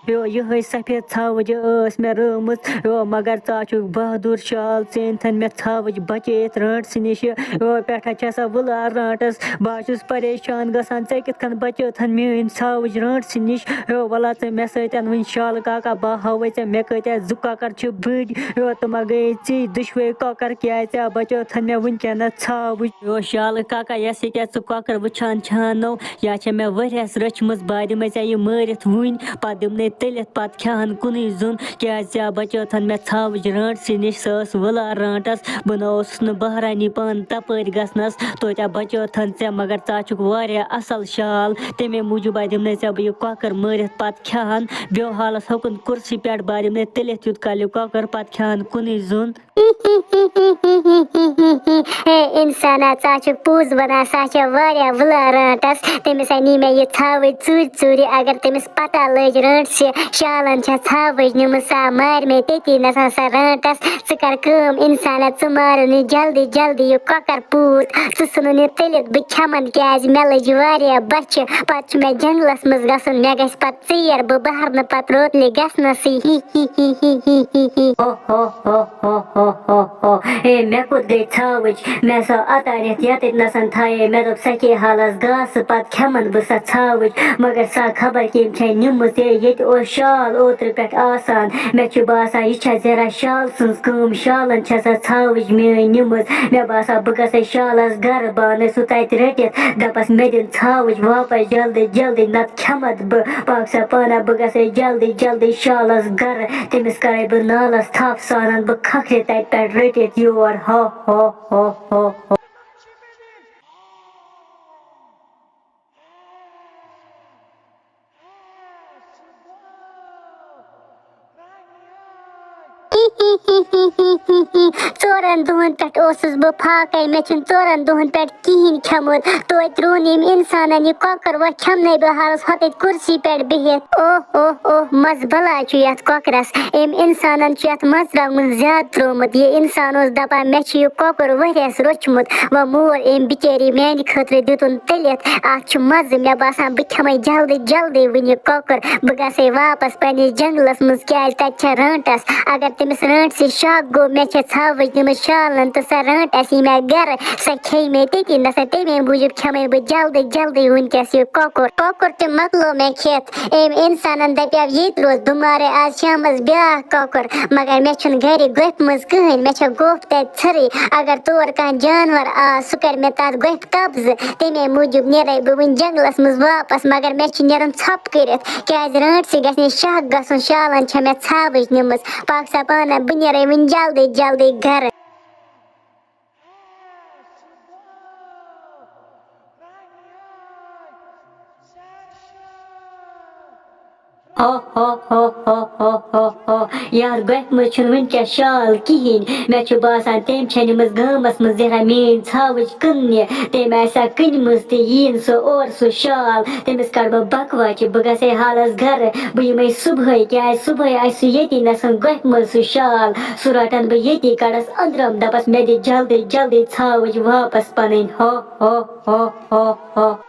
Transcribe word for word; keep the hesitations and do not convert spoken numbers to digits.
U, یِہوٚے سفید ژھاوٕج ٲس مےٚ رٲومٕژ۔ یو، مگر ژٕ ہا چھُکھ بہادُر شال، ژےٚ أنۍتھَن مےٚ ژھاوٕج بچٲیِتھ رٲنٛٹسہِ نِش۔ یو، پٮ۪ٹھٕ چھَسا وُلار رانٛٹَس، بہٕ ہا چھُس پریشان گژھان، ژےٚ کِتھ کٔنۍ بچٲوتھَن میٛٲنۍ ژھاوٕج رٲنٛٹسہِ نِش۔ یو، وَلا ژٕ مےٚ سۭتۍ وٕنۍ شالہٕ کاکا، بہٕ ہاوَے ژےٚ مےٚ کۭتیٛاہ زٕ کۄکَر چھِ بٔڑۍ۔ یو، تِم ہا گٔیے ژٕے دُشوَے کۄکَر، کیٛازِ ژےٚ بچٲوتھَن مےٚ وٕنکٮ۪نَس ژھاوٕج۔ یو، شالہٕ کاکا، یۄس یہِ کیٛاہ ژٕ کۄکَر وٕچھان چھانو، یا چھےٚ مےٚ ؤریَس رٔچھمٕژ، بہٕ ہا دِمَے ژےٚ یہِ مٲرِتھ وٕنۍ، پَتہٕ دِمنَے تٔلِتھ، پَتہٕ کھٮ۪ہَن کُنُے زوٚن، کیٛازِ ژےٚ بچٲوتھَن مےٚ ژھاوٕج رٲنٛٹسہِ نِش، سۄ ٲس وُلار رانٛٹَس، بہٕ نہ اوسُس نہٕ بہرٲنی پانہٕ تَپٲرۍ گژھنَس، توتہِ بچٲوتھَن ژےٚ، مگر ژٕ ہا چھُکھ واریاہ اَصٕل شال، تَمے موٗجوٗب ہا دِمنَے ژےٚ بہٕ یہِ کۄکَر مٲرِتھ، پَتہٕ کھٮ۪ہَن، بیٚہو حالَس ہُکُن کُرسی پٮ۪ٹھ، بہٕ ہا دِمنَے تٔلِتھ یُتھ کالہِ یہِ کۄکَر، پَتہٕ کھٮ۪ہَن کُنُے زوٚن۔ ہے اِنسانا، ژٕ ہا چھُکھ پوٚز وَنان، سۄ ہا چھےٚ واریاہ وُلار رانٛٹَس۔ تٔمِس ہا نی مےٚ یہِ ژھاوٕج ژوٗرِ ژوٗرِ۔ اگر تٔمِس پَتہ لٔج رٲنٛٹسہِ شالَن چھےٚ ژھاوٕج نِمٕژ، سۄ ہا مارِ مےٚ تٔتی نَسَن سۄ رانٛٹَس۔ ژٕ کَر کٲم اِنسانا، ژٕ مارُن یہِ جلدی جلدی یہِ کۄکَر پوٗت۔ ژٕ ژھٕنُن یہِ تٔلِتھ، بہٕ کھٮ۪مَن، کیٛازِ مےٚ لٔج واریاہ بۄچھِ۔ پَتہٕ چھُ مےٚ جنٛگلَس منٛز گژھُن، مےٚ گژھِ پَتہٕ ژیر، بہٕ بہرٕ نہٕ پَتہٕ روتلہِ گژھنَسٕے۔ ہی ہی ہی ہی ہی ہی ہی۔ ہو ہو ہو ہو ہو ہو ہو۔ اے، مےٚ کوٚت گٔے ژھاوٕج؟ مےٚ سا اوتانٮ۪تھ ییٚتٮ۪تھ نَسَن تھایے، مےٚ دوٚپ سۄ کھیٚیہِ حالَس گاسہٕ، پَتہٕ کھٮ۪مَن بہٕ سۄ ژھاوٕج۔ مگر سۄ خبر کٔمۍ چھےٚ نِمٕژ۔ اے، ییٚتہِ اوس شال اوترٕ پٮ۪ٹھ آسان۔ مےٚ چھُ باسان، یہِ چھےٚ ذرا شال سٕنٛز کٲم۔ شالَن چھےٚ سۄ ژھاوٕج میٛٲنۍ نِمٕژ۔ مےٚ باسان، بہٕ گژھٕ شالَس گَرٕ، بہٕ اَنَے سُہ تَتہِ رٔٹِتھ۔ دَپَس، مےٚ دِن ژھاوٕج واپَس جلدی جلدی، نَتہٕ کھٮ۪مَتھ بہٕ۔ پاک سا پانہ، بہٕ گژھٕ جلدی جلدی شالَس گَرٕ۔ تٔمِس کَرَے بہٕ نالَس تھَپھ، سُہ اَنَن بہٕ کھَکھرِ تَتہِ پٮ۪ٹھ رٔٹِتھ یور۔ ہا ہا ہا ہا ہا۔ ژورَن دۄہَن پٮ۪ٹھ اوسُس بہٕ فاقَے، مےٚ چھُنہٕ ژورَن دۄہَن پٮ۪ٹھ کِہیٖنۍ کھیوٚمُت۔ توتہِ روٚن أمۍ اِنسانَن یہِ کۄکَر، وۄنۍ کھٮ۪منَے بہٕ حالَس ہۄتَتھ کُرسی پٮ۪ٹھ بِہِتھ۔ اوہ اوہ اوہ، مَزٕ بَلاے چھُ یَتھ کۄکرَس۔ أمۍ اِنسانَن چھُ یَتھ مَرژٕوانٛگُن زیادٕ ترٛوومُت۔ یہِ اِنسان اوس دَپان، مےٚ چھُ یہِ کۄکُر ؤریَس روٚچھمُت، وۄنۍ مور أمۍ بِچٲری میٛانہِ خٲطرٕ دیُتُن تٔلِتھ۔ اَتھ چھُ مَزٕ، مےٚ باسان، بہٕ کھٮ۪مَے جلدی جلدی وٕنہِ یہِ کۄکُر۔ بہٕ گژھَے واپَس پنٛنِس جنٛگلَس منٛز، کیٛازِ تَتہِ چھےٚ رٲنٛٹَس۔ اگر تٔمِس رٲنٛٹسہِ شَک گوٚو، مےٚ چھےٚ ژھاوٕج نِمٕژ شالَن تہٕ سۄ رٲنٛٹَس یی مےٚ گَرٕ، سۄ کھیٚیہِ مےٚ تٔتی نَسَن، تَمے موٗجوٗب کھٮ۪مَے بہٕ جلدی جلدی وٕنکٮ۪س یہِ کۄکُر۔ کۄکُر تہِ مۄکلو مےٚ کھٮ۪تھ۔ أمۍ اِنسانَن دَپیٛاو، ییٚتہِ روز، بہٕ مارَے آز شامَس بیٛاکھ کۄکُر، مگر مےٚ چھُنہٕ گَرِ گۄپھِ منٛز کٕہٕنۍ، مےٚ چھےٚ گۄپھ تَتہِ ژھٔرٕے۔ اگر تور کانٛہہ جانوَر آو، سُہ کَرِ مےٚ تَتھ گۄپھِ قبضہٕ۔ تَمے موٗجوٗب نیرَے بہٕ وٕنہِ جنٛگلَس منٛز واپَس، مگر مےٚ چھُ نیرُن ژھۄپہٕ کٔرِتھ، کیٛازِ رٲنٛٹسہِ گژھِ نہٕ شَک گژھُن، شالَن چھےٚ مےٚ ژھاوٕج نِمٕژ۔ پاک سا پانہ، بہٕ نیرَے وٕنہِ جلدی جلدی گَرٕ۔ ہو ہو ہو ہو ہو ہو ہو۔ یَتھ گۄپھِ منٛز چھُنہٕ وٕنکٮ۪س شال کِہیٖنۍ۔ مےٚ چھُ باسان، تٔمۍ چھےٚ نِمٕژ گامَس منٛز زِہرا میٛٲنۍ ژھاوٕج کٕننہِ۔ تٔمۍ آسہِ سا کٕنمٕژ تہٕ یِیہِ نہٕ سُہ اورٕ سُہ شال۔ تٔمِس کَڑٕ بہٕ بَکوَچہِ، بہٕ گژھَے حالَس گَرٕ۔ بہٕ یِمَے صُبحٲے، کیٛازِ صُبحٲے آسہِ سُہ ییٚتی نَسَن گۄپھِ منٛز سُہ شال۔ سُہ رَٹَن بہٕ ییٚتی، کَڑَس أنٛدرَم، دَپَس، مےٚ دِ جلدی جلدی ژھاوٕج واپَس پَنٕنۍ۔ ہو ہو ہو ہو ہو۔